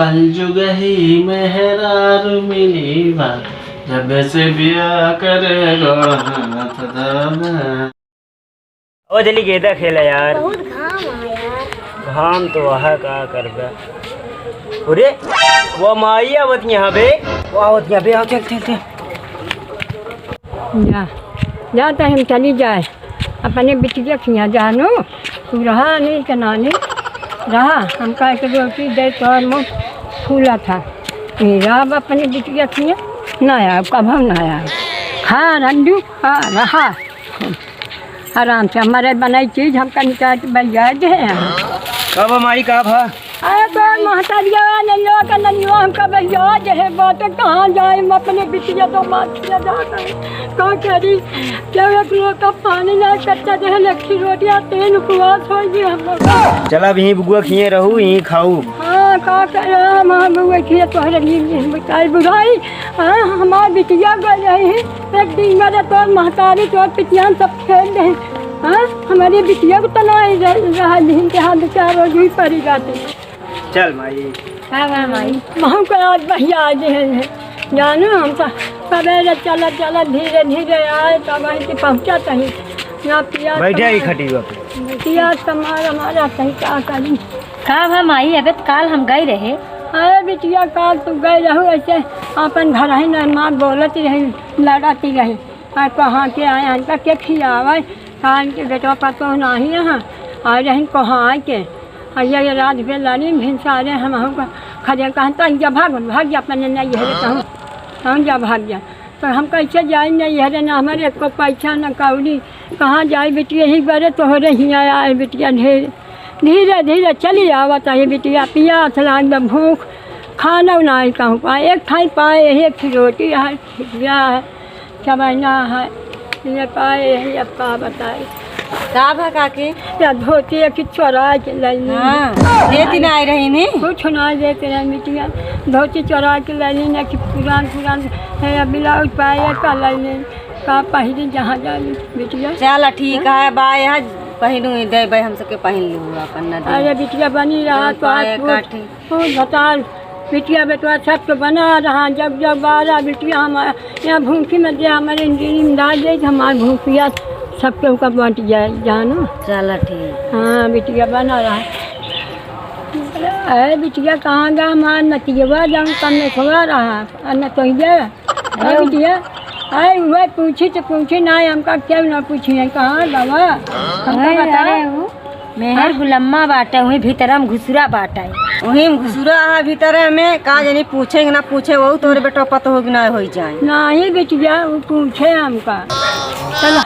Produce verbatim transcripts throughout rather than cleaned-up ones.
कलजुग ही मेहरारू मिली बा, जब से बियाह करे गोड़ हाथ दाबे। ओ जल्दी गेंदा खेला यार। बहुत घाम आ यार। घाम तो वह का करबे। अरे, वो माई आवत यहाँ बे। वो आवत यहाँ बे, आओ, चल, चल, चल। जा, जा तो हम चली जाए। अपने बिटिया के यहाँ जानो, तू रहा नहीं के नानी, रहा। हम कह के रोटी दे तो मुँह फूला था। ये रहा अपने बिटिया के यहाँ, ना आया, कब हम ना आया। खा रंडू, खा, रहा। आराम से हमारे बनाई चीज हमका निकाल के बजाय दे। का बा माई, का भा? अरे तोर महतारिया ननिया का ननिया हमका बजाय दे, बात कहाँ जाए, हम अपने बिटिया तो मार दिया जाता है। का करी, क्या एक लोग का पानी ना कच्चा दे, लक्खी रोटियां, तेल उपवास हो गए हम लोग। चला अब यहीं बुगुआ खिए रहू, यहीं खाऊ। हाँ, का करे, हम, हम बुगुआ खिए तोहरे नींद में बताई बुढ़ाई। हाँ, हमार बिटिया गई रही, एक दिन मेरे तोर महतारी, तोर पितियान सब खेल रहे। हाँ, हमारे बिटिया को तो ना रह, रहा दिन के हाथ चार रोज ही पड़ी जाती। चल माई। हाँ, हाँ, माई। महू को आज भैया आज है, जानो हम तो सवेरे चलत, चलत धीरे, धीरे आए, तब वहीं से पहुँचा तही। ना पिया बैठे ही समार, खटिया पे। पिया समार हमारा तही का करी। का भा माई, अबे तो काल हम गए रहे। अरे बिटिया, काल तू गए रहू, ऐसे अपन घर ही न माँ बोलत रही, लड़त रही। आ कहाँ के आए, हमका के खियावे? खान के बेटवा पतोह नाही यहाँ, आ रहन कहाँ के। आ ये रात भे लड़ी भिनसारे हम, हमका खजे कहन तो जा भाग, भाग जा अपने नैहरे कहूँ, हम जा भाग जा। तो हम कैसे जाई नैहरे, ना हमारे एको पैसा ना कौड़ी, कहाँ जाई बिटिया, यही बरे तोहरे हियाँ आए बिटिया ढेर। धीरे धीरे चली आवत है बिटिया, पियास लाग बा, भूख, खाना नाही कहूँ पाए, एक थाई पाए, एक रोटी है, खिचड़ा है। चबैना है, ये पाए है, अब का बताई। का भा काकी? या धोती एक चोरा के लैली। हाँ, देती ना आई रही नी? कुछ ना देते रहे बिटिया। धोती चोरा के लैली ना कि पुरान पुरान है, या ब्लाउज पाए का लैली। का पहिरी जहाँ जाली बिटिया। चला ठीक है, बा यह पहिनू ही देबै हम सबके पहिन लू अपन नदी। अरे बिटिया बनी रहा तो आज पाए कुछ काठी। ओ बताल, बिटिया बेटवा सब तो बना रहा, जब जब बारा बिटिया हमारा यहाँ भूखी में दे, हमारे इंजीनियर में डाल दे, हमार भूखिया सब केहू का बाँट जाए, जानो। चला ठीक। हाँ, बिटिया बना रहा। अरे बिटिया कहाँ गा हमार नतियवा, जाऊँ कम में खोआ रहा, और न तो ये अरे बिटिया, अरे उहे पूछी तो पूछी ना, हमका क्यों ना पूछी है, कहाँ बाबा? हमका अरे, बता। अरे उ मेहर हाँ? गुलम्मा बाटे, उही भीतरा में घुसुरा बाटे। उही में घुसुरा है भीतरे में, का जानी पूछे कि ना पूछे, वहू तोरे बेटवा पतोह कि ना होई जाए। नाही बिटिया, उ पूछे हमका। चला,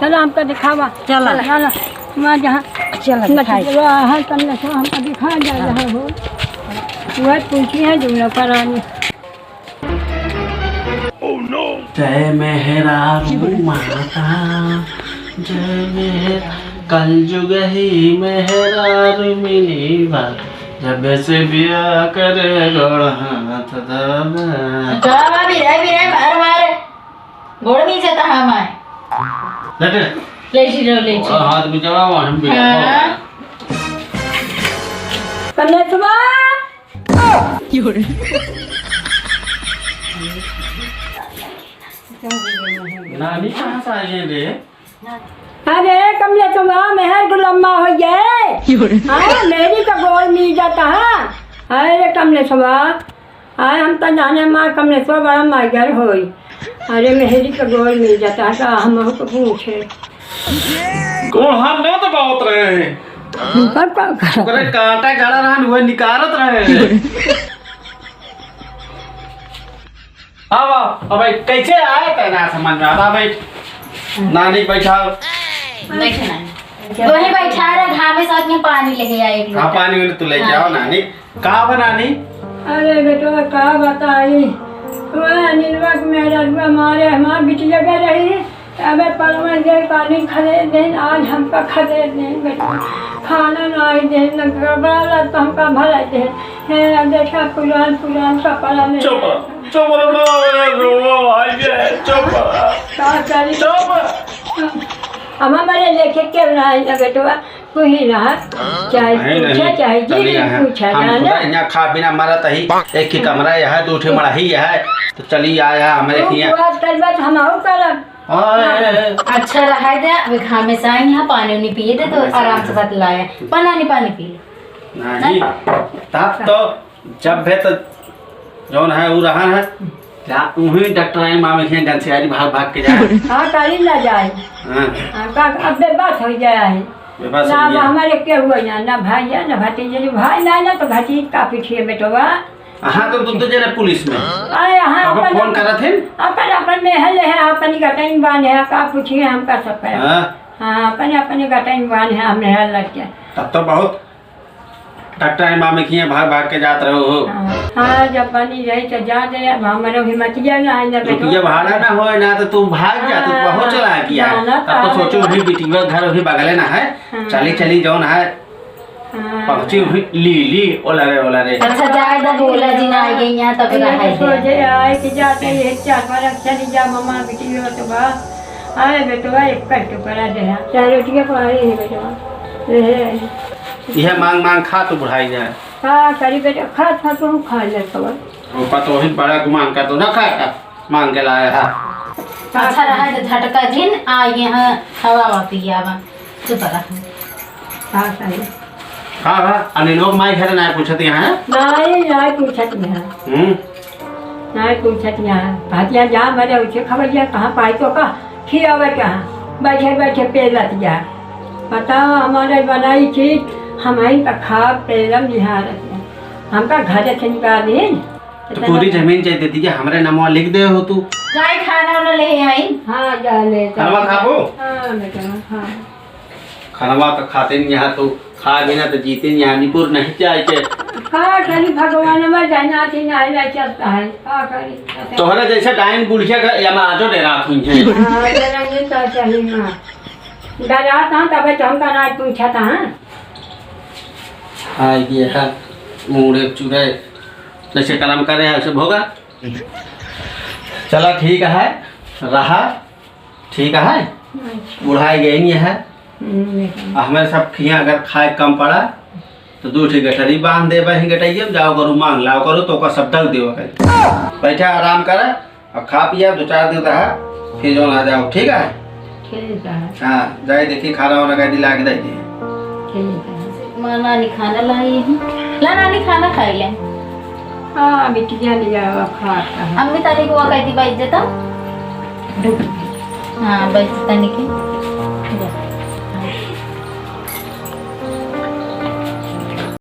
चला हमका दिखावा। चला। चला, वहाँ जहाँ चला, दिखाई। नतियवा है, कम से कम हमका दिखा जा रहा हो। वह पूछी है, जुमला करानी। जय मेहरारू माता, जय मेहर-, कलजुग ही मेहरारू मिली बा, जब से बियाह करे गोड़ हाथ दाबे। चला भाभी, अरे, अरे, अरे, मारे। गोड़ मिल जाता है हमारे। लेटे। लेटी रहो, लेटी। और हाथ में चलाओ, हम भी हाँ। कमलेशवा। नानी कहाँ से आई है रे? अरे कमलेशवा, मेहर गुलम्मा हो गए। हाँ, मेहरी का गोड़ मिल जाता है। अरे कमलेशवा, आए हम तो जाने माँ कमलेशवा बड़ा मगर होई। अरे मेहरी का गोड़ मिल जाता है तो हम को पूछे। गोड़ हाथ ना दबावत रहे हैं। तब का करो? ओकरे कांटा गड़ा रहन, वह निकारत रहे हैं। अब, अब, अब कैसे आए थे ना समझ में? अब बैठ, नानी बैठाओ। बैठ नानी। वहीं बैठा रहे, घामे साथ में पानी लेके आए एक हाँ, लोटा। पानी वानी तू लेके आओ हाँ। नानी। का बा नानी? अरे बेटवा, का बताई, वह अनिलवा के मेहररुआ मारे हमार बिटिया गए रही, अबे परवन गए पानी खरीद देन, आज हमका खरीद देन बेटवा, खाना नाही देन, न गबड़ा तो हमका भरा देन। हे, अब देखा पुरान पुरान कपड़ा में चुप, चुप रहो, रो भाई के, चुप। का करी? चुप। अब हमारे लेखे क्यों ना आई ना बेटवा, कोई ना, चाहे नहीं, पूछा, नहीं, चाहे जी चली नहीं आया। पूछा, हम जाने। खुदा यहाँ खा बिना मरत ही, एक ही कमरा यह है, दो ठे मड़ही यह है, तो चली आया हमारे तू हियाँ। बात कर, बात हम और करब। ओए। अच्छा रहा दे, अबे घामे से आई यहाँ, पानी उनी पिए दे, तो आराम से बतलाया। पानी, पानी पी ले। नहीं, तब तो जब भे तो जौन है, उ रहा है। जा, उहीं डॉक्टर आई मामे के गंसियारी भाग भाग के जाए। हाँ, काली ना जाए। हाँ। हाँ, का, अब बेबस हो गया है। बेबस हो ना, गया। हमारे के हुआ ना, ना भाई है, ना भतीजे। जो भाई ना, ना तो भतीज का पीछे बेटवा। हाँ, तो दू, दू जने पुलिस में। अरे, हाँ, अब अपन, फोन करत है। अपन, अपन में है, ले है, अपन गटई में बांध है, का पूछिए, हम का सब करे। हाँ। हाँ, अपन, अपन गटई में बांध है, हम है लड़के। तब तो बहुत डॉक्टर है मामे किए भाग भाग के जात रहो हो। हाँ, हाँ, जब बनी रही तो जा दे, अब हमरो हिम्मतिया ना है, जब रुपया भाड़ा ना होए ना तो तू भाग जा, तू हाँ, बहुत चलाकी है। जाना तब तो तो सोचो है। अभी बिटिया घर अभी बगले ना है, हाँ। चली चली जौन है, हाँ। पहुँची हुई ली ली ओला रे ओला रे। अच्छा, जाए दे, बोला जी ना आ गई यहाँ तब इन्हें रहा तो है। सोचे आए कि जाते ये चार बार चली जा मम्मा बिटिया तो बा। अरे बेटवा, एक कर टुकड़ा दे, चार रोटियाँ पा रही है बेटवा। यह मांग मांग खा तू बुढ़ाई जाए। का करी बेटा, खा खा तू खा ले खबर। वो पतोहिन बड़ा गुमान कर दो ना, खा खा मांग के लाया है। अच्छा रहा तो झटका जिन आ यहाँ हवा वा पिया बा। चुप रहा। का करी? हाँ, हाँ, अनिलोक माई घरे ना पूछत यहाँ है? नहीं, नहीं पूछत यहाँ। हम्म। नहीं पूछत यहाँ। भातिया जा मरे उसे खबरिया कहाँ पाई तो का? खियावे कहाँ? बैठे बैठे पेलत जा। बताओ, हमारे बनाई चीज, हम ही का खा पेलम निहारत है। हमका घर से निकाल दीन। तो पूरी जमीन चाहे दे दीजिए, हमरे नमवा लिख दे हो तू। जाए खाना वाना ले आई। हाँ, जा ले, जा। खाना खाबो? हाँ, बेटा, हाँ। खनवा तो खाते नहीं यहाँ, तो खा बिना तो जीते नहीं यहाँ, निपुर नहीं चाहे के। का करी, भगवान में जाना थी, नहीं, नहीं चलता है, का करी? तोहरा जैसे डाइन बुढ़िया का या मैं आजो डेरा हुई है। हाँ, जरा ये तो सही ना। डरा था, तबे तो हमका ना पूछा था, हाँ? हाँ, ये है, मुड़े चुड़े, जैसे कर्म करे हैं, ऐसे भोगा। चला, ठीक है, रहा। ठीक है? अच्छा। बुढ़ाई गई नहीं है। हम्म, देखो। आ हमें सब खिया अगर खाए कम पड़ा, तो दू ठे गठरी बांध देबे ही गटैया में, जाओ करू मांग लाओ करू, तो ओकर सब दग देबे करी। बैठा आराम करे, और खा पिया, दो चार दिन रहा, फिर जो ना जाओ, ठीक है? ठीक है। हाँ, जाए देखी खाना वाना का दिला के दे दे। ठीक है। माँ नानी खाना लाई है। ला नानी खाना खाई ले। हाँ, बिटिया लिया हुआ खात है। अम्मी तानी को कहती बाइज्जत। हाँ, बाइज्जत तानी की।